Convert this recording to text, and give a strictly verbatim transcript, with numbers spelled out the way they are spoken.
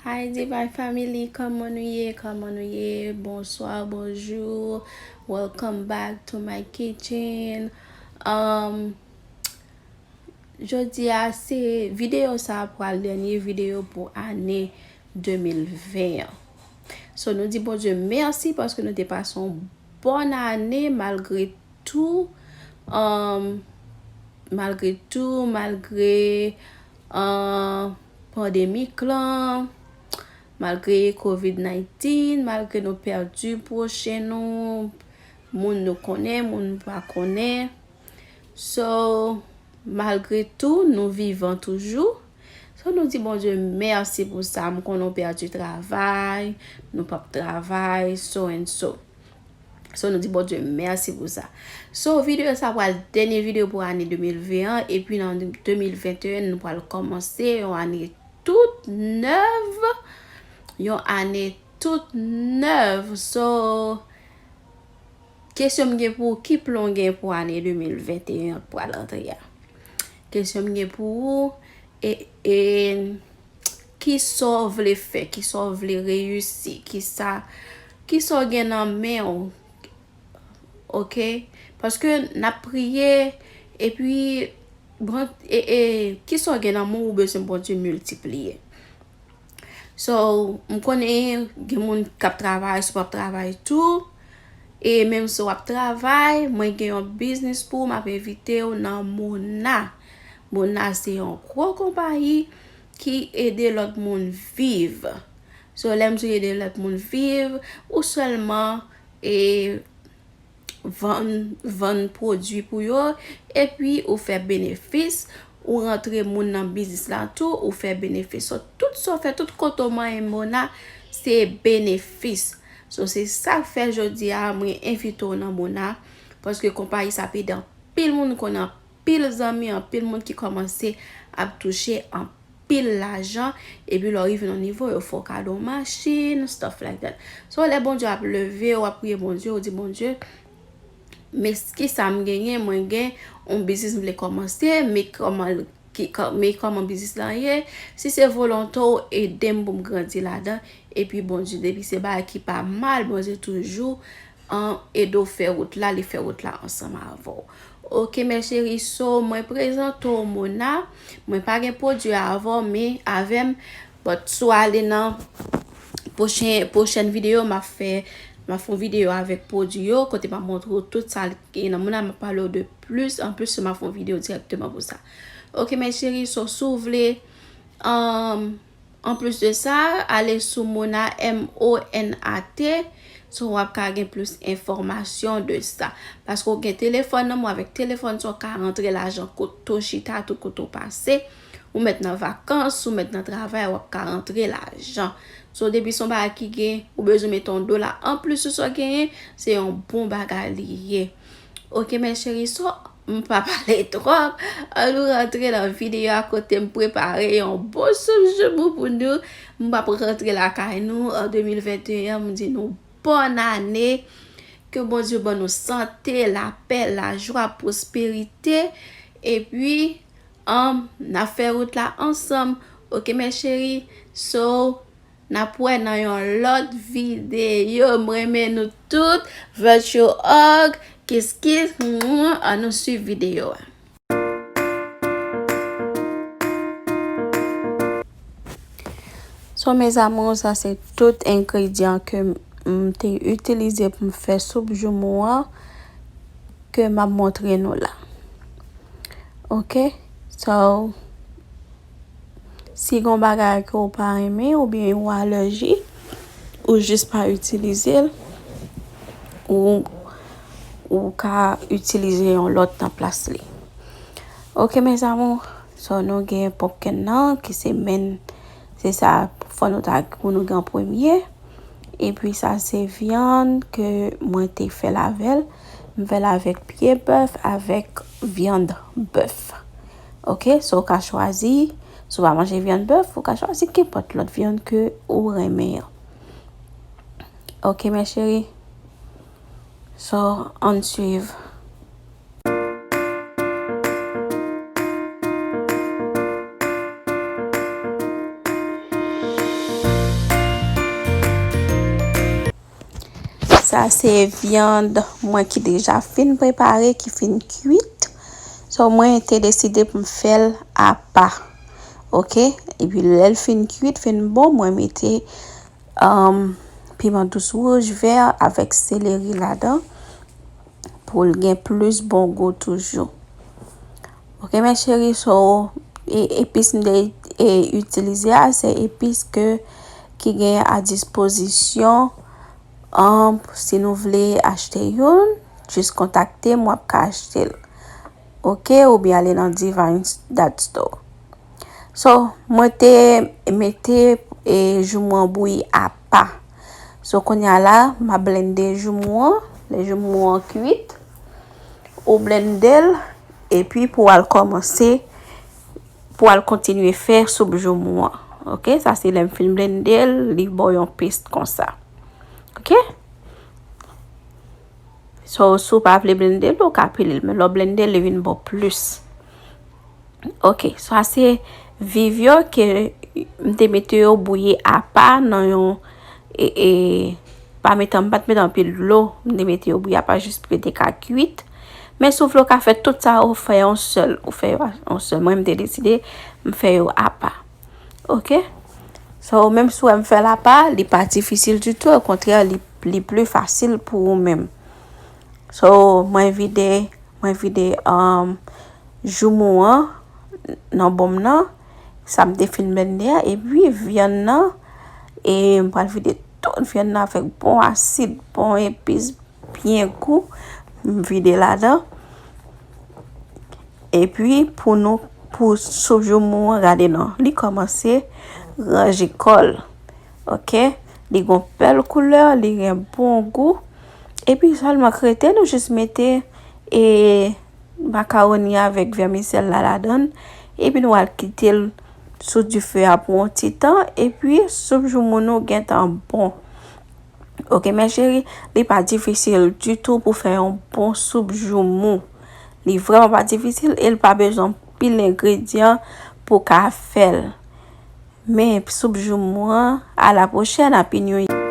Hi Divine Family, kòman nou ye? Kòman nou ye? Bonswa, bonjou. Welcome back to my kitchen. Um, jodi a se videyo sa a pral dènye videyo pou ane de mil ven an. So nou di Bondye mèsi paske nou te pase yon bòn ane malgre tou, um, malgre tou, malgre, uh, pandemik lan, malgre covid nineteen, malgre nou pèdi pwochen nou, moun nou konnen, moun nou pa konnen. So, malgre tou, nou vivan toujou. So, nou di Bondye mèsi pou sa. M konnen w pèdi travay, nou p ap travay, so and so. So, nou di Bondye mèsi pou sa. So, videyo sa pral dènye videyo pou ane de mil ven an, epi nan de mil venteyen, nou pral kòmanse yon ane tout nèv, yon ane tout nèv. So, kesyon m gen pou ou, ki plan w gen pou ane de mil venteyen an k pral antre a? Kesyon m gen pou ou, e, e, ki sa w vle fè, ki sa w vle reyisi, ki sa, ki sa w gen nan men w, oke? Paske n ap priye, epi, bon, e, e, ki sa w gen nan men w, ou bezwen Bondye miltipliye. So, m konnen gen moun k ap travay, si w p ap travay tou. E menm si w ap travay, mwen gen yon biznis pou ou, m ap envite w nan Mona. Mona se yon gwo konpayi ki ede lòt moun viv. So, lè m di ede lòt moun viv, ou sèlman, e, vann, vann pwodui pou yo, epi ou fè benefis, ou rantre moun nan biznis la tou, ou fè benefis. So, tout sa w fè, tout kote w manyen Mona, se benefis. So, se sa k fè jodi a, mwen envite w nan Mona, paske konpayi sa ap ede anpil moun, konnen anpil zanmi, anpil moun ki kòmanse ap touche anpil lajan, epi lè w rive nan nivo, yo fè w kado yon machin, stuff like that. So, lè Bondye ap leve, w ap priye Bondye, w di, Bondye, men kisa m genyen, mwen gen yon biznis m vle kòmanse, men kòman l, ki, kò-, men kòman biznis lan ye, si se volonte w, ede m pou m grandi ladan, epi Bondye, depi se bagay ki pa mal, Bondye toujou an, ede w fè wout la, li fè wout la ansanm avè w. Oke, mes chéries, so, mwen prezante w Mona. Mwen pa gen pwodui avè w, men avè m. But si w ale nan pwochen, pwochèn videyo, m ap fè, m ap fè yon videyo avèk pwodui yo, kote m ap montre w tout sa ki gen nan Mona, m ap pale w de plis. Anplis, m ap fè yon videyo dirèkteman pou sa. Oke, mes chéries, so, si w vle, um, Anplis de sa, ale sou Mona, M O N A T, so w ap ka gen plis enfòmasyon de sa. Paske w gen telefòn nan men w, avèk telefòn sa w ka rantre lajan kote w chita, tout kote w pase. Ou mèt nan vakans, ou mèt nan travay, w ap ka rantre lajan. So, depi se yon bagay ki gen, ou bezwen mete yon dola anplis sou sa w genyen, se yon bon bagay li ye. Oke, mes chéries, so, m pa pale twòp. Ann nou rantre nan videyo a kote m prepare yon bon soup joumou pou nou. M ap rantre lakay nou an de mil venteyen an, m di nou bòn ane. Ke Bondye ban nou sante, lapè, lajwa, pwosperite. Epi, um, n ap fè wout la ansanm. Oke, mes chéries? So, n ap wè nan yon lòt videyo. M renmen nou tout. Virtual hug, kiss kiss, mwa, ann nou swiv videyo a. So, mes amours, sa se tout engredyan ke m te itilize pou m fè soup joumou an, ke m ap montre nou la. Oke? So, si gon bagay ke w pa renmen oubyen ou alèji, ou jis pa itilize l, ou, ou ka itilize yon lòt nan plas li. Oke, mes amours, so nou gen pumpkin nan, ki se men, se sa, fò nou ta, pou nou gen an premye. Epi sa se vyann ke mwen te fè l avè l. M fè l avèk pye bèf, avèk vyann bèf. Oke, so w ka chwazi, si w pa manje vyann bèf, ou ka chwazi kenpòt lòt vyann ke ou renmen an. Oke, mes chéries. So, ann swiv. Sa se vyann mwen ki deja fin prepare, ki fin kwit. So, mwen te deside pou m fè l apa. Oke? Epi lè l fin kwit, fin bon, mwen mete um, piman dous wouj, vè avèk seleri ladan pou l gen plis bon gou toujou. Oke, mes chéris, so, e, epis m te e, itilize a, se epis ke, ki gen a dispozisyon. Um, si nou vle achte youn, jis kontakte m, w ap ka achte l. Oke, oubyen ale nan Divine Dad Store. So, mwen te mete e, joumou an bouyi apa. So, kounye a la, m ap blende joumou an. Lè joumou an kwit, ou blende l, epi pou w al kòmanse, pou w al kontinye fè soup joumou an. Oke, sa se lè m fin blende l, li ba w yon pes konsa. Oke? So, si w pa vle blende l, ou ka pile l, men lè w blende l, li vin ba w plis. Oke, sa se viv yo ke m te mete yo bouyi apa nan yon, e, e, pa mete, m pa t mete anpil dlo, m te mete yo bouyi apa jis pou yo te ka kwit. Men si w vle w ka fè tout sa ou fè yon sèl, ou fè yo yon sèl. Mwen m te deside m fè yo apa. Oke? So, menm si w wè m fè l apa, li pa difisil ditou, okontrè, li, li pli fasil pou ou menm. So, mwen vide, mwen vide um, joumou an nan bòm nan, sa m te fin blende a, epi vyann nan, e m pral vide tout vyann nan avèk bon asid, bon epis, byen gou, m vide ladan. Epi pou nou, pou soup joumou an, gade non, li kòmanse ranje kò l. Oke? Li gon bèl koulè, li gen bon gou. Epi sèlman k rete, nou jis mete e makawoni avèk vèmisèl la ladan l. Epi nou al kite l sou dife a pou yon ti tan. Epi soup joumou nou gentan bon. Oke, mes chéris, li pa difisil ditou pou fè yon bon soup joumou. Li vrèman pa difisil e l pa bezwen anpil engredyan pou ka fè l. Men soup joumou an, a la pwochèn, Happy New Year.